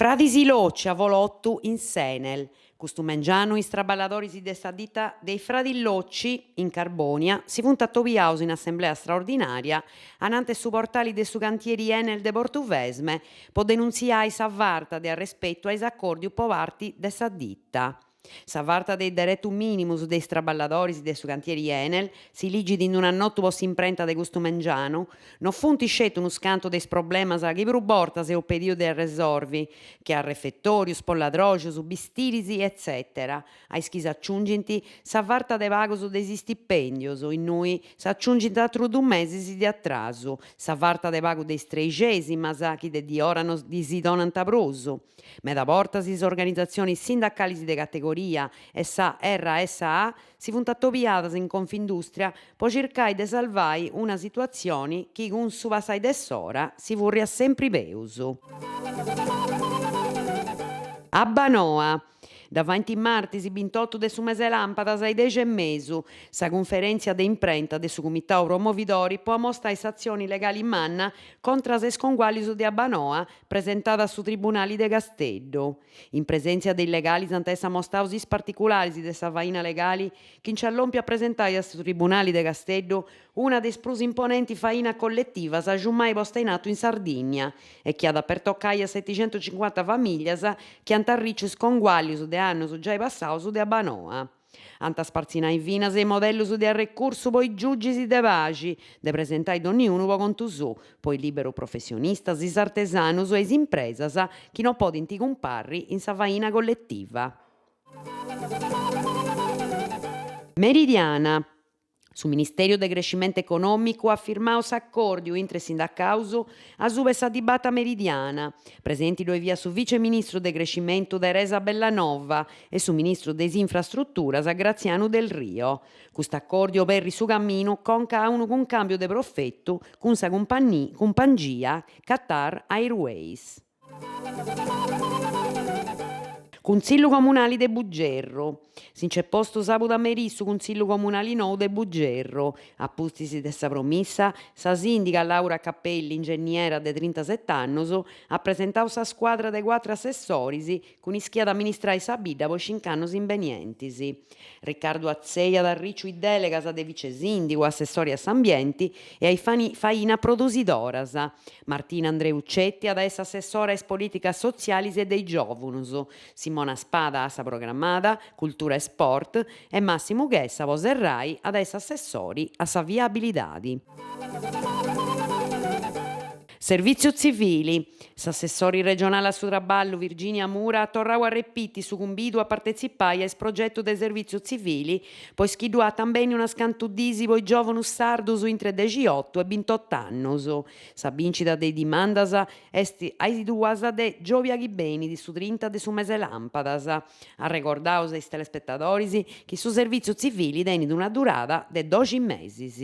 Fradis Locci, avolottu in s'Enel. Custu mengianu is traballadoris de sa dita de is Fradis Locci in Carbònia si funt atobiaus in assemblea straordinària anante su portali de su cantieri Enel de Portuvesme po denuntziai sa farta de arrespetu a is acòrdius po parti de sa dita. Sa farta de is deretus mìnimus de is traballadoris de su cantieri Enel, si ligit in un'annotu po s'imprenta de custu mengianu, no funt sceti unus cantu de is problemas chi prus bortas eus pediu de arresorvi, che a refetòrius, spolladroxus, bistiris, etzètera a is chi s'aciungint sa farta de pagus de is stipèndius, innui s'aciungint atrus dus mesis de atrasu, sa farta de pagu de is treixèsimas chi de diora no ddis donant prus. Meda bortas is organizatzionis sindacalis de categoria e sa RSA si funt atobiadas in Confindustria po circai de salvai una situatzioni chi cun su passai de s'ora si furriat sempri peus. Abbanoa. Dda faint martis bintotu de su mese làmpadas a is dexi e mesu, sa cunferèntzia de imprenta de su Cumitau Promovidori po amostai s'atzioni legali manna contras a is conguàllius de Abbanoa presentada a su Tribunali de Casteddu. In presèntzia de is legalis ant a essi amostaus is particularis de sa faina legali chi nc'at lòmpiu a presentai a su Tribunali de Casteddu una de is prus imponenti fainas colletivas agiumai posta in atu in Sardìnnia e chi at a pertocai a seticentucincuanta famìllias chi ant arriciu is conguàllius de annus giai passaus de Abbanoa. Ant a spartzinai finas is modellus de arrecursu po is giugis de paxi, de presentai donniunu po contu suu, po is liberus professionistas, is artesanus e is impresas chi no podint cumparri in sa faina colletiva. Meridiana. Su Ministèriu de Crescimentu Econòmicu at firmau s'acòrdiu intre is sindacaus asuba 'e sa dibata meridiana. Presenti ddoi fiat su vice-ministru de Crescimentu Teresa Bellanova e su ministru de is Infrastruturas Grazianu Delrio. Custu acòrdiu oberrit su caminu conca a unu cuncàmbiu de profetu cun sa cumpangia Qatar Airways. Cuntzillu Comunali de Bugerru. Si nc'est postu sàbudu a merì su Cuntzillu Comunali nou de Bugerru. A pustis de sa promissa, sa sìndiga Laura Capelli, ingenniera de trintaset'annus, at presentau sa scuadra de cuatru assessoris cun is chi at a amministrai sa bidda po is cinc'annus imbenientis. Riccardu Atzei at arriciu is dèlegas de vice-sìndigu, assessori a s'ambienti e a is fainas produsidoras. Martina Andreuccetti at a essi assessora a is polìticas sotzialis e de is giòvunus, Simona Spada a sa programada, cultura e sport e Massimu Chessa, po serrai, at a essi assessori a sa viabilidadi. Servìtziu tzivili. S'assessori regionali a su traballu Virginia Mura at torrau a repiti su cumbidu a partetzipai a is progetus de servìtziu tzivili po is chi ddu ant benni unas cantu dis po is giòvunus sardus intre dexiotu e bintot'annus. Sa bìncida de is dimandas est a is duas de giòbia chi benit, su trinta de su mese làmpadas. Arregordaus a is telespetadoris chi su servìtziu tzivili tenit una durada de doxi mesis.